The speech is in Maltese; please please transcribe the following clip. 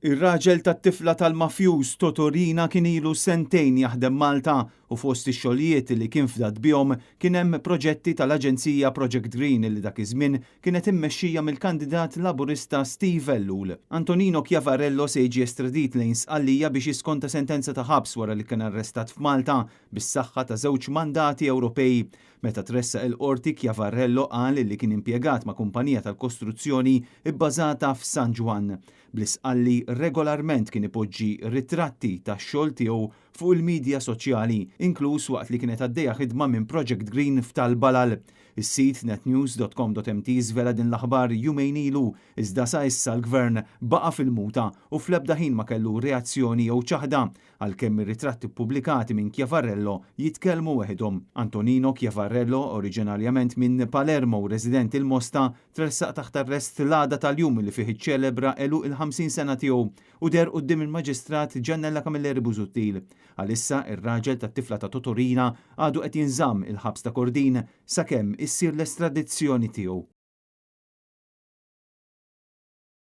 Ir-raġel tat-tifla tal-mafjuż Toto Riina kien ilu sentejn jaħdem Malta u fost ix-xogħlijiet li kien fdat bihom kien hemm proġetti tal-aġenzija Project Green li dak iż-żmien kienet immexxija mill-kandidat Laburista Steve Ellul. Antonino Chiavarello se jiġi estradit lejn Sqallija biex jiskonta sentenza ta' ħabs wara li kien arrestat f'Malta bis-saħħa ta' żewġ mandati Ewropej. Meta tressaq il-Qorti, Chiavarello qal li kien impjegat ma' kumpanija tal-kostruzzjoni bbażata f'San Ġwann. Bl-Isqalli regolarment kien ipoġġi ritratti tax-xogħol tiegħu fuq il-midja soċjali, inkluż waqt li kienet għaddejja ħidma minn Project Green f'Tal-Balal. Is-sit netnews.com.mt żvela din l-aħbar jumejn ilu, iżda sa issa l-Gvern baqa' fil-muta u fl-ebda ħin ma kellu reazzjoni jew ċaħda għalkemm ir-ritratti ppubblikati minn Chiavarello jitkellmu weħidhom. Antonino Chiavarello, oriġinarjament minn Palermo u residenti l-Mosta, tressaq taħt arrest l-għada tal-jum li fih iċċelebra għeluq il-50 sena tiegħu u deher quddiem il-Maġistrat Giannella Camilleri Busuttil. Għalissa, ir-raġel tat-tifla ta' Toto Riina għadu qed jinżamm il-ħabs ta' Kordin sakemm issir l-estradizzjoni tiegħu.